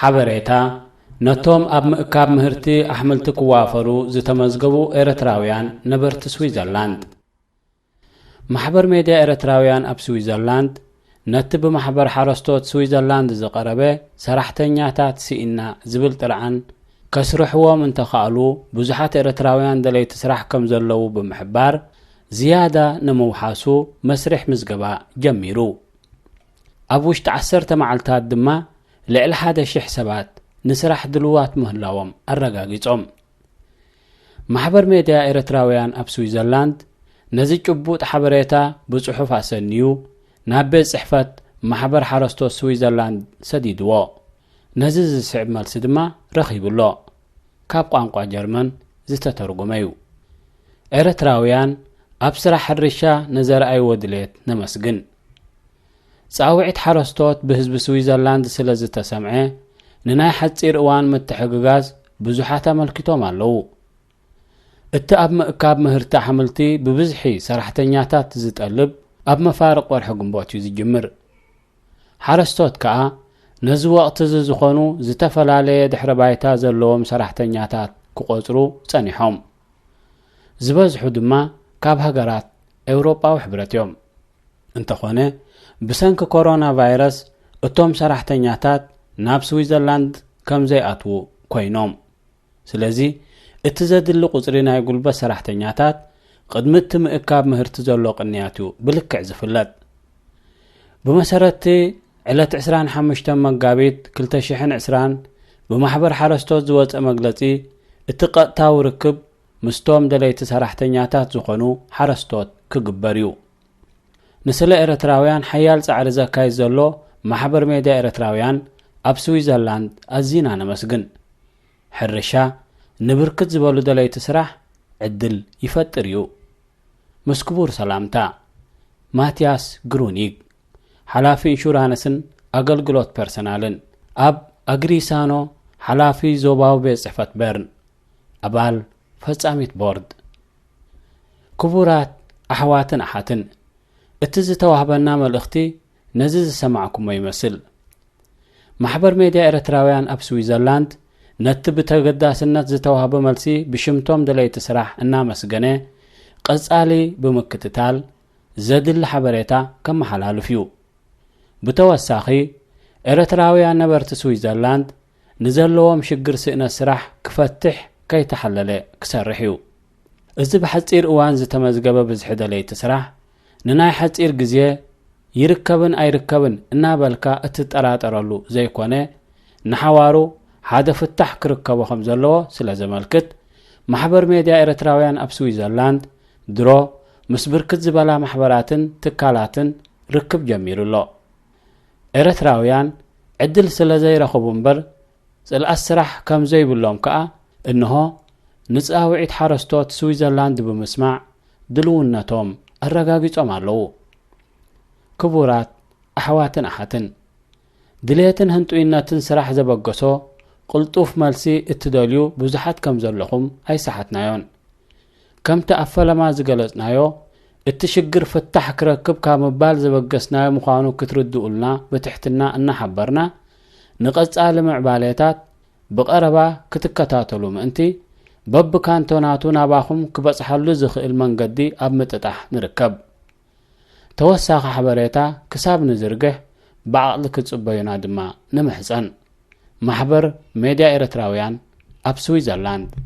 ሓበሬታ ነቶም ኣብ ምእካብ ምህርቲ ኣሕምልቲ ክዋፈሩ ዝተመዝገቡ ኤርትራውያን ነበርቲ ስዊዘርላንድ። ማሕበር ሜድያ ኤርትራውያን ኣብ ስዊዘርላንድ ነቲ ብማሕበር ሓረስቶት ስዊዘርላንድ ዝቐረበ ሰራሕተኛታት ስኢና ዝብል ጥርዓን ከስርሕዎም እንተኸኣሉ፣ ብዙሓት ኤርትራውያን ደለይቲ ስራሕ ከም ዘለዉ ብምሕባር፣ ዝያዳ ንምውሓሱ መስርሕ ምዝገባ ጀሚሩ። ኣብ ውሽጢ ዓሰርተ መዓልታት ድማ ልዕሊ ሓደ ሽሕ ሰባት ንስራሕ ድልዋት ምህላዎም ኣረጋጊጾም። ማሕበር ሜድያ ኤርትራውያን ኣብ ስዊዘርላንድ ነዚ ጭቡጥ ሓበሬታ ብጽሑፍ ኣሰንዩ ናብ ቤት ጽሕፈት ማሕበር ሓረስቶት ስዊዘርላንድ ሰዲድዎ። ነዚ ዝስዕብ መልሲ ድማ ረኺቡ ኣሎ። ካብ ቋንቋ ጀርመን ዝተተርጎመ እዩ። ኤርትራውያን ኣብ ስራሕ ሕርሻ ንዘርኣይዎ ድሌት ነመስግን። ጻውዒት ሓረስቶት ብህዝቢ ስዊዘርላንድ ስለ ዝተሰምዐ፣ ንናይ ሓጺር እዋን ምትሕግጋዝ ብዙሓት ኣመልኪቶም ኣለዉ። እቲ ኣብ ምእካብ ምህርቲ ኣሕምልቲ ብብዝሒ ሰራሕተኛታት ዝጠልብ ኣብ መፋርቕ ወርሒ ግንቦት እዩ ዝጅምር። ሓረስቶት ከኣ ነዚ ወቕቲ እዚ ዝኾኑ ዝተፈላለየ ድሕረ ባይታ ዘለዎም ሰራሕተኛታት ክቖጽሩ ጸኒሖም። ዝበዝሑ ድማ ካብ ሃገራት ኤውሮጳዊ ሕብረት እዮም። እንተኾነ፣ ብሰንኪ ኮሮና ቫይረስ እቶም ሰራሕተኛታት ናብ ስዊዘርላንድ ከም ዘይኣትዉ ኮይኖም። ስለዚ፣ እቲ ዘድሊ ቁጽሪ ናይ ጉልበት ሰራሕተኛታት ቅድሚ እቲ ምእካብ ምህርቲ ዘሎ ቅንያት እዩ ብልክዕ ዝፍለጥ። ብመሰረት እቲ ዕለት ዕስራን ሓሙሽተን መጋቢት ክልተ ሽሕን ዕስራን ብማሕበር ሓረስቶት ዝወጸ መግለጺ፣ እቲ ቀጥታዊ ርክብ ምስቶም ደለይቲ ሰራሕተኛታት ዝኾኑ ሓረስቶት ክግበር እዩ። ንስለ ኤርትራውያን ሓያል ጻዕሪ ዘካይድ ዘሎ ማሕበር ሜድያ ኤርትራውያን ኣብ ስዊዘርላንድ ኣዚና ነመስግን። ሕርሻ ንብርክት ዝበሉ ደለይቲ ስራሕ ዕድል ይፈጥር እዩ። ምስ ክቡር ሰላምታ፣ ማትያስ ግሩኒግ፣ ሓላፊ ኢንሹራንስን ኣገልግሎት ፐርሰናልን፣ ኣብ ኣግሪሳኖ ሓላፊ ዞባዊ ቤት ጽሕፈት በርን፣ ኣባል ፈጻሚት ቦርድ። ክቡራት ኣሕዋትን ኣሓትን፣ እቲ ዝተዋህበና መልእኽቲ ነዚ ዝሰማዕኩሞ ይመስል። ማሕበር ሜድያ ኤርትራውያን ኣብ ስዊዘርላንድ ነቲ ብተገዳስነት ዝተዋህበ መልሲ ብሽምቶም ደለይቲ ስራሕ እናመስገነ፣ ቀጻሊ ብምክትታል ዘድሊ ሓበሬታ ከመሓላልፍ እዩ። ብተወሳኺ፣ ኤርትራውያን ነበርቲ ስዊዘርላንድ ንዘለዎም ሽግር ስእነት ስራሕ ክፈትሕ ከይተሓለለ ክሰርሕ እዩ። እዚ ብሓጺር እዋን ዝተመዝገበ ብዝሒ ደለይቲ ስራሕ፣ ንናይ ሓጺር ግዜ ይርከብን ኣይርከብን እናበልካ እትጠራጠረሉ ዘይኮነ፣ ንሓዋሩ ሓደ ፍታሕ ክርከቦ ከም ዘለዎ ስለ ዘመልክት፣ ማሕበር ሜድያ ኤርትራውያን ኣብ ስዊዘርላንድ ድሮ ምስ ብርክት ዝበላ ማሕበራትን ትካላትን ርክብ ጀሚሩ ኣሎ። ኤርትራውያን ዕድል ስለ ዘይረኸቡ እምበር፣ ጽልኣት ስራሕ ከም ዘይብሎም ከኣ፣ እንሆ፣ ንጻውዒት ሓረስቶት ስዊዘርላንድ ብምስማዕ ድልውነቶም ኣረጋጊጾም ኣለዉ። ክቡራት ኣሕዋትን ኣሓትን፣ ድሌትን ህንጡይነትን ስራሕ ዘበገሶ ቅልጡፍ መልሲ እትደልዩ ብዙሓት ከም ዘለኹም ኣይሰሓትናዮን። ከምቲ ኣብ ፈለማ ዝገለጽናዮ፣ እቲ ሽግር ፍታሕ ክረክብ ካብ ምባል ዘበገስናዮ ምዃኑ ክትርድኡልና ብትሕትና እናሓበርና፣ ንቐጻሊ ምዕባሌታት ብቐረባ ክትከታተሉ ምእንቲ፣ በብካንቶናቱ ናባኹም ክበጽሓሉ ዝኽእል መንገዲ ኣብ ምጥጣሕ ንርከብ። ተወሳኺ ሓበሬታ ክሳብ ንዝርግሕ ብዓቕሊ ክትጽበዩና ድማ ንምሕጸን። ማሕበር ሜድያ ኤርትራውያን ኣብ ስዊዘርላንድ።